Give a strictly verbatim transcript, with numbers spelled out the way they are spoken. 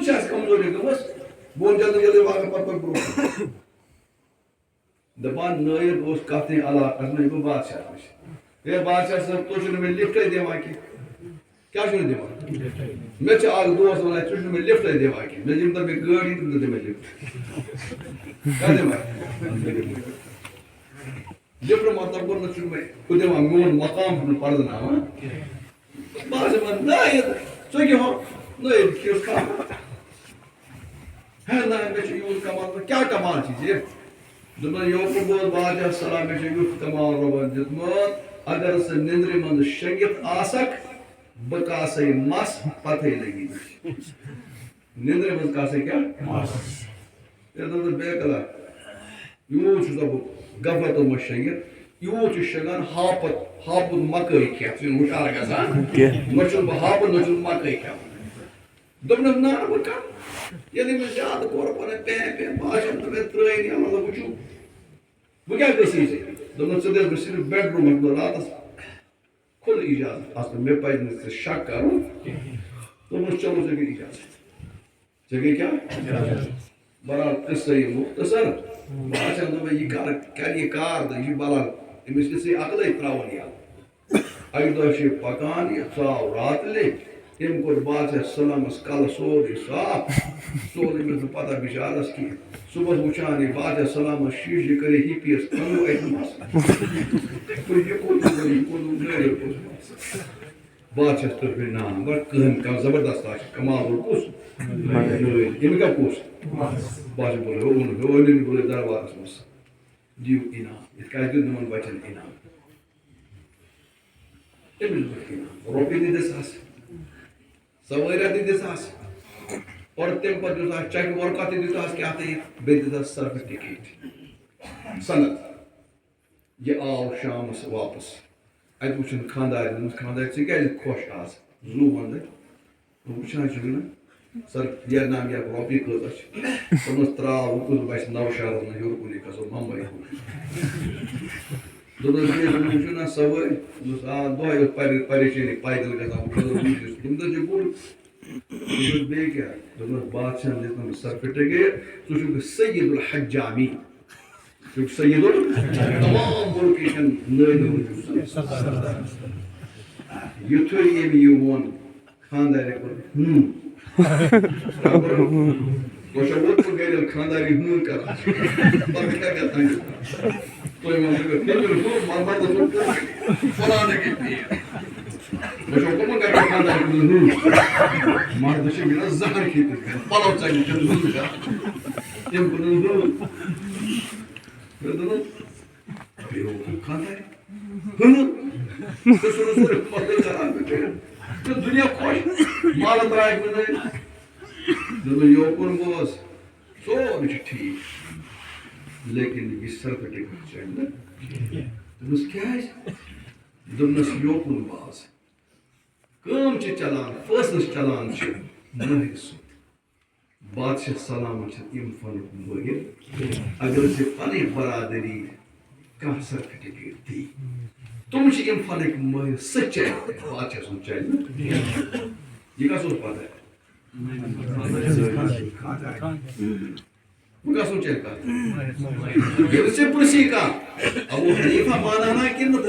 چھِ اَسہِ کمزوری گٔمٕژ، بہٕ وَنہٕ جلدی جلدی واقعہٕ پَتہٕ پَتہٕ برونٛہہ کُن۔ دَپان نٲیِد اوس کَتھٕے علاقَس منٛز، یہِ گوٚو بادشاہَس نِش۔ ہے بادشاہ صٲب، تُہۍ چھِو نہٕ مےٚ لِفٹَے دِوان کینٛہہ۔ کیٛاہ چھُو نہٕ دِوان؟ مےٚ چھِ اَکھ دوس وَنان، ژٕ چھُکھ نہٕ مےٚ لِفٹَے دِوان کینٛہہ۔ مےٚ یِم دَپہِ مےٚ گٲڑۍ، تِم تہِ دِمے لِفٹ۔ کیٛاہ دِمے؟ لِفٹ مطلب گوٚو، نہ چھُ مےٚ ہُہ دِوان، میون مقام چھُنہٕ پَرزٕناوان۔ بہٕ حظ وَنہٕ، نٲیِد، ژٕ کیٛاہ ہو؟ نٲیِد کیُتھ کانٛہہ۔ ہے نہ، مےٚ چھُ یوٗت کمال، کیٛاہ کمال چھُے ژےٚ؟ دوٚپُن، یوکُن گوٚو بادشاہ سلام، مےٚ چھُ یُتھ کمال رۄبن دیُتمُت، اگر ژٕ نِندرِ منٛز شٔنگِتھ آسکھ، بہٕ کاسے مَس پتہٕ لگی نہٕ۔ نِندرِ منٛز کاسے کیٛاہ؟ مَس۔ تیٚلہِ دوٚپُن، بے کلا، یوٗت چھُس بہٕ غفلتو منٛز شٔنگِتھ، یوٗت چھُ شٔنگان ہاپت، ہاپُت مکٲے کھٮ۪تھ، چھُنہٕ ہُشار گژھان۔ کینٛہہ۔ نہ چھُس بہٕ ہاپُت، نہ چھُس مکٲے کھٮ۪وان۔ دوٚپنَس، نہ، نہ، بہٕ کَرٕ۔ ییٚلہِ مےٚ زیادٕ کوٚر، پَنٕنۍ پین، پین، بہٕ آسہٕ نہٕ مےٚ ترٛٲیِنۍ، یہِ مطلب، وٕچھِو، بہٕ کیٛاہ گٔژھ یہِ ژےٚ؟ دوٚپنَس، ژٕ دِس بہٕ صرف بیڈروٗمَس منٛز راتَس کھُلہٕ اِجازت، اَصٕل، مےٚ پَزِ نہٕ ژےٚ شک کَرُن۔ دوٚپنَس، چلو، ژےٚ گٔے اِجازت۔ ژےٚ گٔے کیٛاہ؟ بہرحال، قصہٕ یہِ مُختصر۔ بہٕ آسہٕ ہا دَپان، یہِ کَر، کَرِ یہِ کار تہٕ یہِ بَلاے، أمِس گٔژھ یہِ عقلٕے ترٛاوٕنۍ یَلہٕ۔ اَکہِ دۄہ چھِ یہِ پَکان، یہِ ژاو راتلہِ، تٔمۍ کوٚر بادشاہ سلامَس کَلَس سورُے صاف، ژوٚل أمِس نہٕ پَتہ بِچارَس کینٛہہ۔ صُبحَس وٕچھان یہِ بادشاہ سلامَس شیٖشہٕ، یہِ کَرے ہِپِیَس کَنوٕ اَتہِ مَس۔ تہٕ یہِ کوٚت چھُ، یہِ کوٚت، یہِ کوٚت مَس۔ بادشاہس تُل مےٚ نام، بڑٕ کٕہٕنۍ کانٛہہ زبردست آسہِ، کمال روٗد کُس؟ نٲیِد۔ أمۍ کیٛاہ کُس؟ بادشاہ بولے، ہو ووٚن، ہو أنِن بولے دربارس منٛز، دِیِو انعام۔ یِتھ کٔنۍ دیُت یِمن بچن انعام۔ أمِس دیُت انعام، رۄپیہِ تہِ دِژہَس، سوٲرۍ تہِ دِژہَس، اور تَمہِ پتہٕ دیُتہَس چیک ورقہ تہِ دیُتہَس کیٛاہ تہٕ یہِ، بیٚیہِ دِژہَس سرٹیفکیٹ، سند۔ یہِ آو شامس واپس۔ اتہِ وٕچھُن خانٛدارِ، دوٚپمس، خانٛدارِ، ژٕ کیٛازِ خۄش آز؟ زُو ونٛدٕ۔ دوٚپُن، وٕچھان چھُکھ نہ، سر، یہِ نام یا رۄپیہِ کۭژاہ چھِ؟ دوٚپمس، ترٛاو، وۄنۍ کُس بچہِ نو شہرس منٛز ہیوٚر کُن، یہِ کھسو ممبئی کُن۔ دوٚپمس، بیٚیہِ دوٚپُن، وٕچھِو نہ سوٲرۍ۔ دوٚپمس، آ، دۄہے یوت پرے-، پریشٲنی، پیدل گژھان، وٕچھو، وٕچھِو۔ دوٚپمس، یہِ گوٚو۔ دوٚپمَس، بیٚیہِ کیٛاہ؟ دوٚپمَس، بادشاہَن دِژ نہٕ سرٹیفکیٹ، ژٕ چھُکھ سید الحجامین۔ ژٕ چھُکھ سید ال-، تمام مُلکٕکٮ۪ن نٲیِدَن ہُنٛد چھُکھ ژٕ سردار۔ یُتھُے أمۍ یہِ ووٚن، خانٛدارِ کوٚر، "ہُم۔" تۄہہِ چھا ووتمُت گرِ ییٚلہِ خانٛدارِ ہُم کران؟ پتہٕ کیٛاہ کران چھِ؟ تُہۍ ؤنِو مےٚ، مےٚ چھُنہٕ ہُم، مگر مطلب چھُ قرآنٕے کِتھ پٲٹھۍ؟ مےٚ چھُ حُکُم کران خانٛدارِ کُن ہُم۔ مردٕ چھِ وَنان زہر کھیٚتھ، پَلو ژَلہِ کھیٚتھ ہُم چھا؟ تٔمۍ کوٚر نہٕ ہُم۔ مےٚ دوٚپُن، بیٚیہِ اوس خانٛدارِ۔ ہُم۔ ژٕ سُہ نہٕ ضروٗرت مطلب کران مےٚ کٔرِتھ۔ تہٕ دُنیا خۄش، مالہٕ درٛاے کُنہِ۔ دوٚپُن، یوکُن گوس، سورُے چھُ ٹھیٖک۔ لیکن یہِ سرٹیفکیٹ چھُ اَمہِ دۄہ۔ دوٚپمَس، کیٛازِ؟ دوٚپنَس، یوکُن باز۔ کٲم چھِ چلان، فٲصلہٕ چھِ چلان چھِ مٲہِر سُنٛد۔ بادشاہ سلامت چھِ اَمہِ فنُک مٲہِر۔ اگر ژےٚ پنٕنۍ برادری کانٛہہ سرٹیفکیٹ دی، تِم چھِ اَمہِ فنٕکۍ مٲہِر سچے۔ بادشاہ سُنٛد چلہِ نہٕ۔ یہِ کَس اوس پتہ؟ بہٕ گژھُن چیٚلہِ کَتھ۔ ییٚلہِ ژےٚ پرٛژھی کانٛہہ، ابو حنیفہ مانان ہا کِنہٕ نہٕ؟